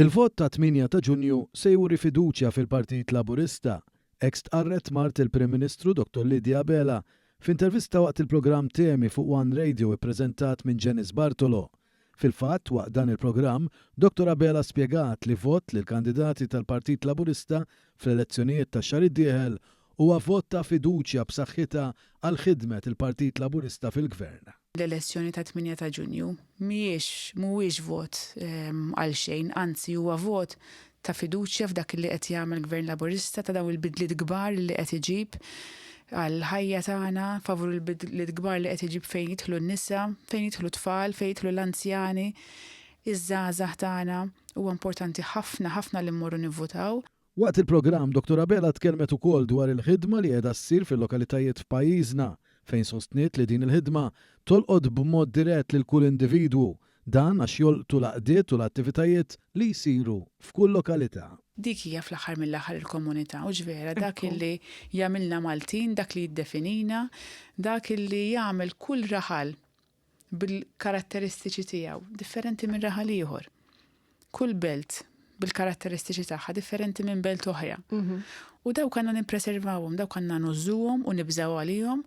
Il-vot tat-tmienja ta' Ġunju se juri fiduċja fil-Partit Laburista, hekk stqarret mart il-Prim Ministru Dottor Lydia Abela f'intervista waqt il-programm Temi fuq One Radio ippreżentat minn Janice Bartolo. Fil-fatt, waqt dan il-programm, Dottor Abela spjegat li vot lill-kandidati tal-Partit Laburista fl-elezzjonijiet tax-xahar id-dieħel huwa vot ta' fiduċja b'saħħitha għal ħidmet il-Partit Laburista fil-Gvern. L-elezzjoni tat-tmienja ta' Ġunju mhijiex mhuwiex vot għalxejn, anzi huwa vot ta' fiduċja f'dak li qed jagħmel Gvern Laburista, ta' dawn il-bidliet kbar li qed iġib għall-ħajja tagħna, favur il-bidliet kbar li qed iġib fejn jidħlu n-nisa, fejn jidħlu t-tfal, fejn jidħlu l-anzjani, iż-żgħażagħ tagħna. Huwa importanti ħafna ħafna li mmorru nivvutaw. Waqt il-programm, Dottor Abela tkellmet ukoll dwar il-ħidma li qiegħda ssir fil-lokalitajiet f'pajjiżna, fejn sostniet li din il-ħidma tolqot b'mod dirett lil kull individwu, dan għax jolqtu l-għaqdiet u l-attivitajiet li jsiru f'kull lokalità. Dik hija fl-aħħar mill-aħħar il-komunità, hux vera? Dak illi jagħmilna Maltin, dak li jiddefinina, dak illi jagħmel kull raħal bil-karatteristiċi tiegħu, differenti minn raħal ieħor. Kull belt bil-karatteristiċi tagħha differenti minn belt oħra. U dawk għandna nippreservawhom, dawk għandna ngħożżuhom u nibżgħu għalihom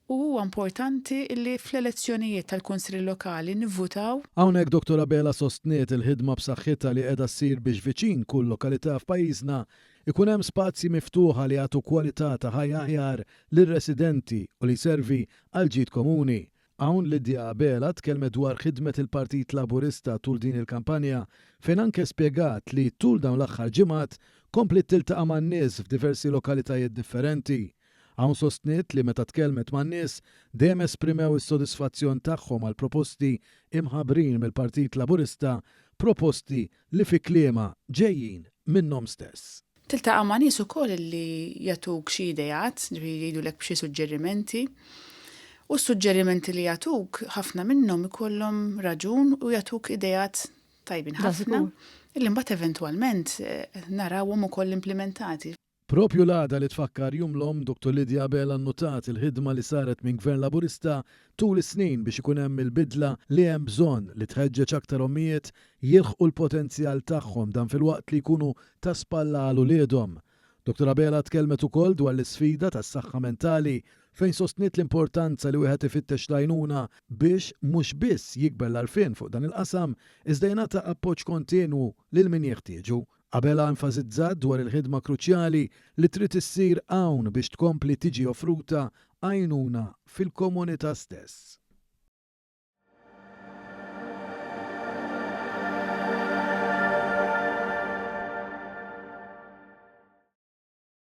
u huwa importanti li fl-elezzjonijiet tal-kunsilli lokali nivvutaw. Hawnhekk Dottor Abela sostniet il-ħidma b'saħħitha li qiegħda ssir biex viċin kull lokalità f'pajjiżna jkun hemm spazji miftuħa li jagħtu kwalità ta' ħajja aħjar lir-residenti u li jservi għall-ġid komuni. Hawn Lydia Abela tkellmet dwar ħidmet il-Partit Laburista tul din il-kampanja fejn anke spjegat li tul dawn l-aħħar ġimgħat kompliet tiltaqa' man-nies f'diversi lokalitajiet differenti. Hawn sostniet li meta tkellmet man-nies dejjem esprimew is-sodisfazzjon tagħhom għall-proposti imħabbrin mill-Partit Laburista, proposti li fi kliemha ġejjin minnhom stess. Tiltaqa' ma' nies ukoll li jagħtuk xi ideat, ġifieri jgħidulek b'xi suġġerimenti. U s-suġġerimenti li jagħtuk ħafna minnhom ikollhom raġun u jagħtuk ideat tajbin ħafna illi mbagħad eventwalment narawhom ukoll implimentati. Propju l-għada li tfakkar Jum l-Omm, Dottor Lydia Abela nnutat il-ħidma li saret minn Gvern Laburista tul is-snin biex ikun hemm il-bidla li hemm bżonn li tħeġġeġ aktar ommijiet jilħqu l-potenzjal tagħhom dan filwaqt li jkunu ta' spalla għal uliedhom. Dottor Abela tkellmet ukoll dwar l-isfida tas-saħħa mentali fejn sostniet l-importanza li wieħed ifittex l-għajnuna biex mhux biss jikber l-għarfien fuq dan il-qasam iżda jingħata appoġġ kontinwu lil min jeħtieġu. Abela enfasizzat dwar il-ħidma kruċjali li trid issir hawn biex tkompli tiġi offruta għajnuna fil-komunità stess.